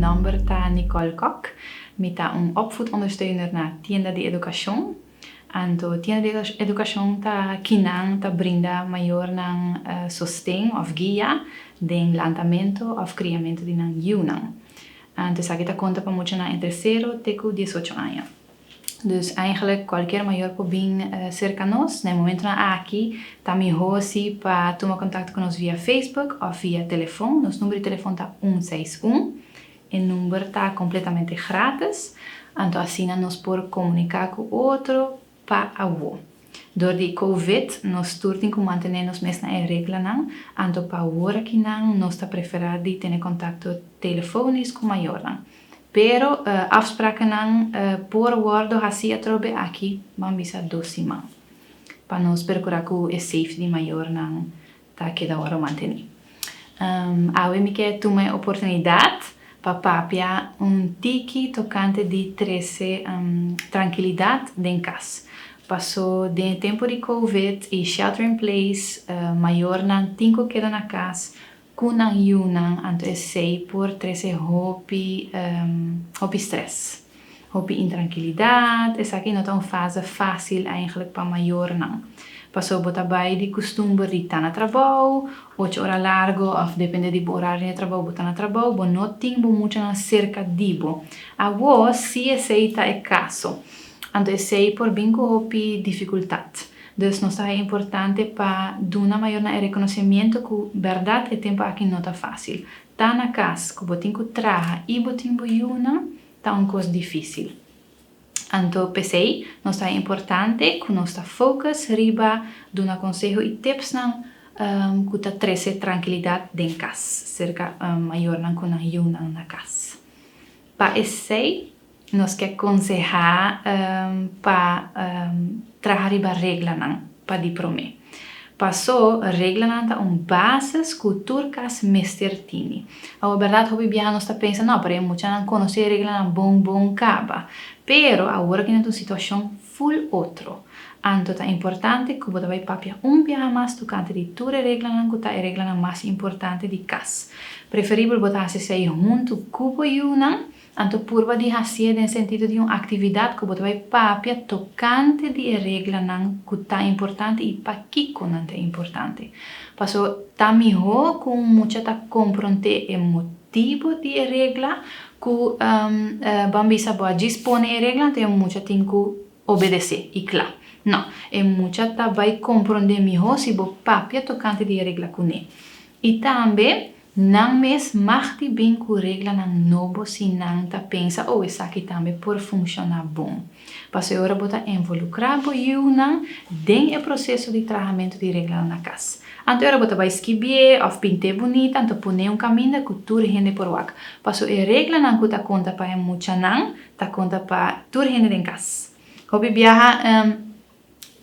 Nomber ta Nicole Kok. Mi ta un opvoedondersteuner na Tienda di Educacion. Anto Tienda di Educacion ta kinan ta brinda mayornan sosten of guia den lantamento of criamento di nan yiunan. Anto esaki ta conta pa muchanan entre 0 te cu 18 aña. Dus eigenlijk cualkier mayor por bin cerca nos. Na e momentonan aki ta miho si pa tuma contacto cu nos via Facebook of via telefon. Nos number di telefon ta 161. E number ta completamente gratis. Anto asina nos por comunica cu otro pa awo. Door di Covid nos tur tin cu mantene nos mes na e reglanan. Anto pa awor akinan nos ta prefera di tene contacto telefonisch cu mayornan. Pero afsprakennan por wordo haci atrobe aki ban bisa 2 siman. Pa nos percura cu e safety di mayornan ta keda wordo manteni. Awe mi ke tuma e oportunidad pa papia un tiki tocante di trece trankilidad den cas. Paso den tempo di Covid y shelter in place, mayornan tin cu keda na cas cu nan yiunan, anto esey por trece hopi, hopi stress, hopi intrankilidad. Esaki no ta un fase facil eigenlijk pa mayornan. Paso bo ta bay di custumber di ta na trabou, 8 ora largo of depende di horario di trabou bo ta na trabou, bo no tin bo muchanan cerca di bo. Awo, si esey ta e caso, anto esey por bin cu hopi dificultad. Dus nos ta importante pa duna mayornan e reconocimiento cu berdad e tempo aki no ta facil. Ta na cas, cu bo tin cu traha y bo tin bo yiunan, ta un cos dificil. Anto p'esey, nos ta importante cu nos ta focus riba duna conseho y tipsnan cu ta trece trankilidad den cas, cerca mayornan cu nan yiunan na cas. Pa esey, nos ke conseha pa traha riba reglanan pa di prome. Paso reglanan ta un basis cu tur cas mester tini. A berdad, hopi biaha nos ta pensa, no, pero muchanan conoce reglanan bon bon caba. Pero awor aki ta un situacion full otro. Anto ta importante cu bo ta bay papia un biaha mas tocante di tur e reglanan cu ta e reglanan mas importante di cas. Preferibel bo ta haci esey hunto cu bo yiunan, anto purba di haci den sentido di un actividad cu bo ta bay papia tocante di e reglanan cu ta importante y pakico nan ta importante. Paso ta miho cu mucha ta comprende e motibo di e regla cu ban bisa bo a djis pone e regla, anto e mucha tin cu obedece y cla. No, e mucha ta bay comprende miho si bo papia tocante di e regla cune. Y tambe nan mes mag di bin cu reglanan nobo si nan ta pensa, oh, esaki tambe por funciona bon. Paso ora bo ta involucra bo yiunan den e proceso di trahamento di reglanan na cas. Anto ora bo ta bay skibi of pinta bunita, anto pone un caminda cu tur hende por wak. Paso e reglanan cu ta conta pa e muchanan, ta conta pa tur hende den cas. Hopi biaha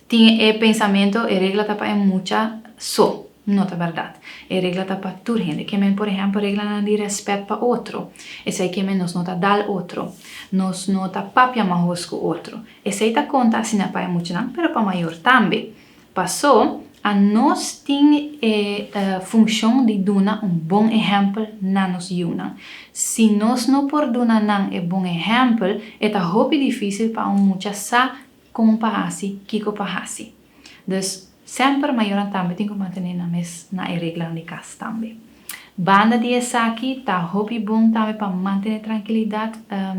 tin e pensamento e regla ta pa e mucha so. No ta berdad. E regla ta pa tur hende. Kemen, por ehempel, reglanan di respet pa otro. Esey kemen nos no ta dal otro. Nos no ta papia mahos cu otro. Esey ta conta asina pa e muchanan, pero pa mayor tambe. Paso, anos tin e funcion di duna un bon ehempel na nos yiunan. Si nos no por duna nan e bon ehempel, e ta hopi dificil pa un mucha sa con pa hasi, kiko pa hasi. Dus semper mayornan tambe tin cu mantene nan mes na e reglanan di cas tambe. Banda di esaki, ta hopi bon tambe pa mantene trankilidad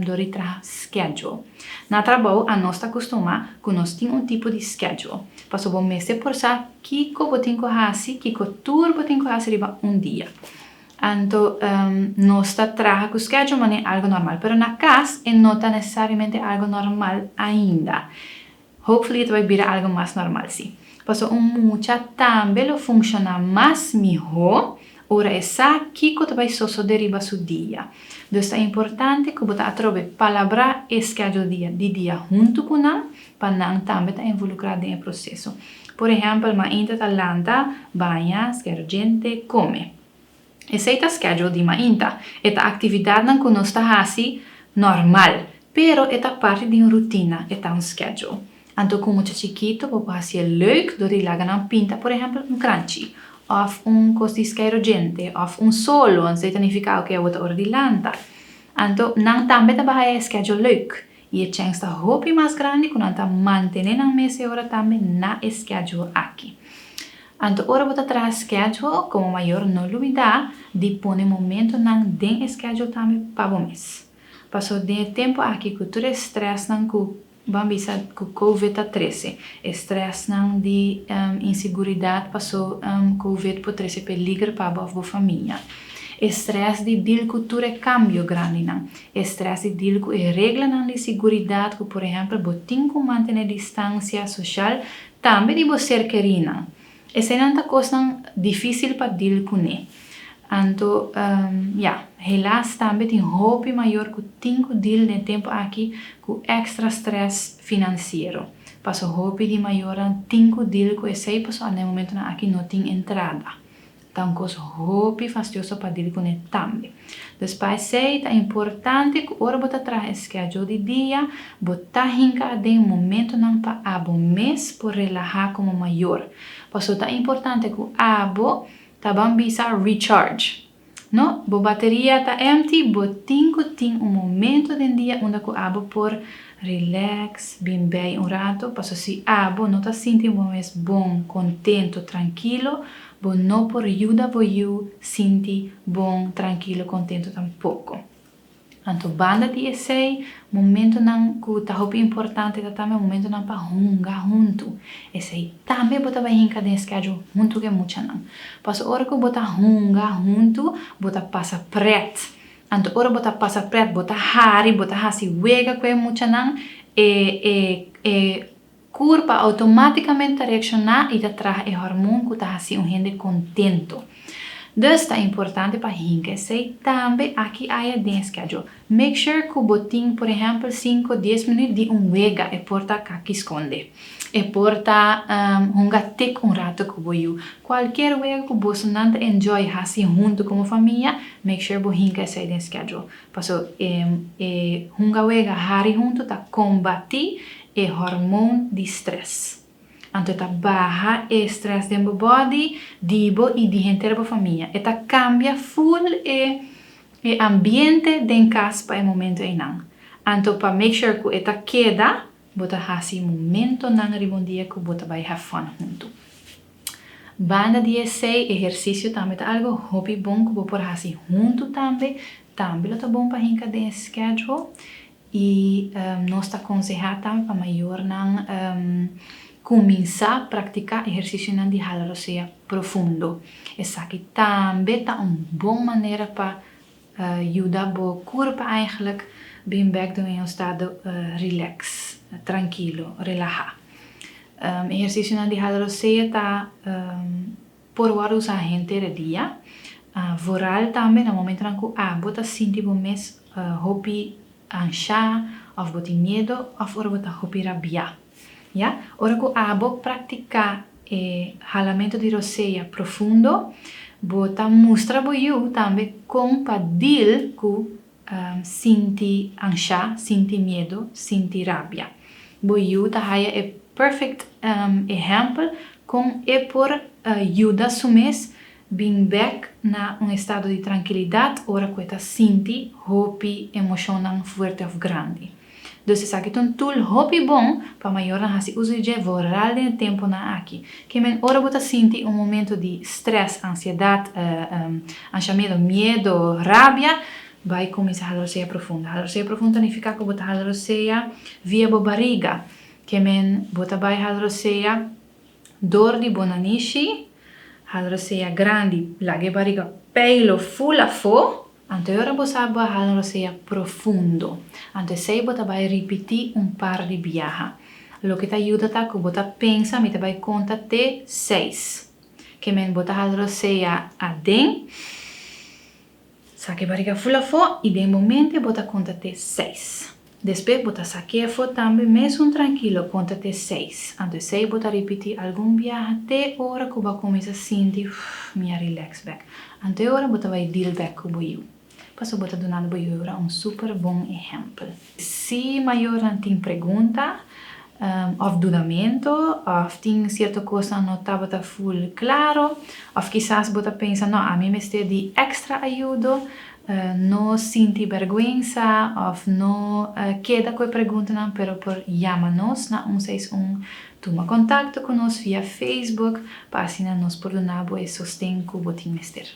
door di traha schedule. Na trabou, anos ta custuma cu nos tin un tipo di schedule. Paso bo mester por sa kiko bo tin cu hasi, kiko tur bo tin cu hasi riba un dia. Anto nos ta traha cu schedule manera algo normal, pero na cas e no ta necesariamente algo normal ainda. Hopefully e ta bay bira algo mas normal, si. Paso un mucha tambe lo funciona mas miho ora e sa kiko ta bay sosode riba su dia. Dus ta importante cu bo ta atrobe palabra e schedule di dia hunto cu nan, pa nan tambe ta involucra den e proceso. Por ehempel, mainta ta lanta, baña, skero djente, come. Esey ta schedule di mainta. E ta actividadnan cu nos ta hasi normal, pero e ta parti di un rutina, e ta un schedule. Anto cu mucha chikito, bo por haci leuk door di laga nan pinta, por ehempel, un cranchi, of un cos di skero djente, of un solo, esey ta nifica, ok, awor ta ora di lanta. Anto nan tambe ta bay haya schedule leuk. Y e chance ta hopi mas grandi cu nan ta mantene nan mes e ora tambe na e schedule aki. Anto ora bo ta traha schedule, como mayor no lubida di pone momentonan den e schedule tambe pa bo mes. Paso den tempo aki cu tur e stress nan cu, ban bisa, cu COVID a trece. E stress nan di inseguridad, paso COVID por trece peliger pa bo of bo famia. E stress di deal cu tur e cambio grandi nan. E stress di deal cu e reglanan di seguridad cu, por ehempel, bo tin cu mantene distancia social tambe di bo ser kerinan. Esey ta cosnan dificil pa deal cu ne. Anto, ja, helaas tambe tin hopi mayor cu tin cu deal den tempo aki cu extra stress financiero. Paso hopi di mayor tin cu deal cu esey, paso na momentonan aki no tin entrada. Ta un cos hopi fastioso pa deal cu ne tambe. Dus pa esey ta importante cu ora bo ta traha schedule di dia, bo ta hinca den momentonan pa abo mes por relaha como mayor. Paso ta importante cu abo ta ban bisa recharge. No? Bo bateria ta empty, bo tin cu tin un momento den dia unda cu abo por relax, bin bij un rato, paso si abo no ta sinti bo mes bon, contento, trankilo, bo no por yuda bo yiu sinti bon, trankilo, contento tampoco. Anto banda di esey, momentonan cu ta hopi importante ta tambe momentonan pa hunga hunto. Esey tambe bo ta bay hinca den schedule hunto cu muchanan. Paso ora cu bo ta hunga hunto, bo ta pasa pret. Anto ora bo ta pasa pret, bo ta hari, bo ta hasi wega cu muchanan, e curpa automaticamente ta reacciona y ta traha e hormoon cu ta hasi un hende contento. Dus ta importante pa hinca esey tambe aki aya den schedule. Make sure cu bo tin, por ehempel, 5, 10 minuut di un wega, e por ta kaki sconde. E por ta hunga tik un rato cu bo yiu. Cualkier wega cu bo nan ta enjoy hasi hunto como famia, make sure bo hinca esey den schedule. Paso e hunga wega, hari hunto ta combati e hormoon di stress. Anto ta baha e stress den bo body, di bo y di henter bo famia. E ta cambia full e ambiente den cas pa e momento einan. Anto pa make sure cu e ta keda, bo ta hasi momentonan riba un dia cu bo ta bay have fun hunto. Banda di esey, ehercicio tambe ta algo hopi bon cu bo por hasi hunto tambe. Tambe lo ta bon pa hinca den schedule. Y nos ta aconseha tambe pa mayornan cuminsa practica ehercicionan di hala rosea profundo. Esaki tambe ta un bon manera pa yuda bo curpa eigenlijk bin back den un estado relax, trankilo, relaha. Ehercicionan di hala rosea ta por wordo usa henter dia. Vooral tambe na momentonan cu abo ta sinti bo mes hopi ansha of bo tin miedo of ora bo ta hopi rabia. Ja? Ora cu abo practica e halamento di rosea profundo, bo ta mustra bo yiu tambe con pa deal cu sinti ansha, sinti miedo, sinti rabia. Bo yiu ta haya e perfect ehempel con e por yuda su mes bin back na un estado di trankilidad ora cu e ta sinti hopi emocionnan fuerte of grandi. Dus esaki ta un tool hopi bon pa mayornan hasi uso di dje vooral den e temponan aki. Kemen ora bo ta sinti un momento di stress, ansiedad, ansha, miedo, miedo, rabia, bay cuminsa hala rosea profundo. Hala rosea profundo significa cu bo ta hala rosea via bo bariga. Kemen bo ta bay hala rosea door di bo nanishi, hala rosea grandi, laga e bariga peilo full afo. Anto ora bo sa bo hala rosea profundo. Anto esey bo ta bay ripiti un par di biaha. Loke ta yuda ta cu bo ta pensa: mi ta bay conta te 6. Kemen bo ta hala rosea aden, saca e bariga full afo y den momento bo ta conta te 6. Despues bo ta saca afo tambe mesun trankilo, conta te 6. Anto esey bo ta ripiti algun biaha te ora cu bo cuminsa sinti: mi a relax back. Anto ora bo ta bay deal back cu bo yiu. Paso bo ta dunando bo yiu un super bon ehempel. Si mayornan tin pregunta of dudamento of tin cierto cos no tabata full claro of kisas bo ta pensa: no, ami mester di extra ayudo. No sinti bergwensa òf no keda ku e preguntanan, pero por yama nos na 161, tuma kontakto ku nos via Facebook pa asina nos por duna bo e sosten ku bo tin mester.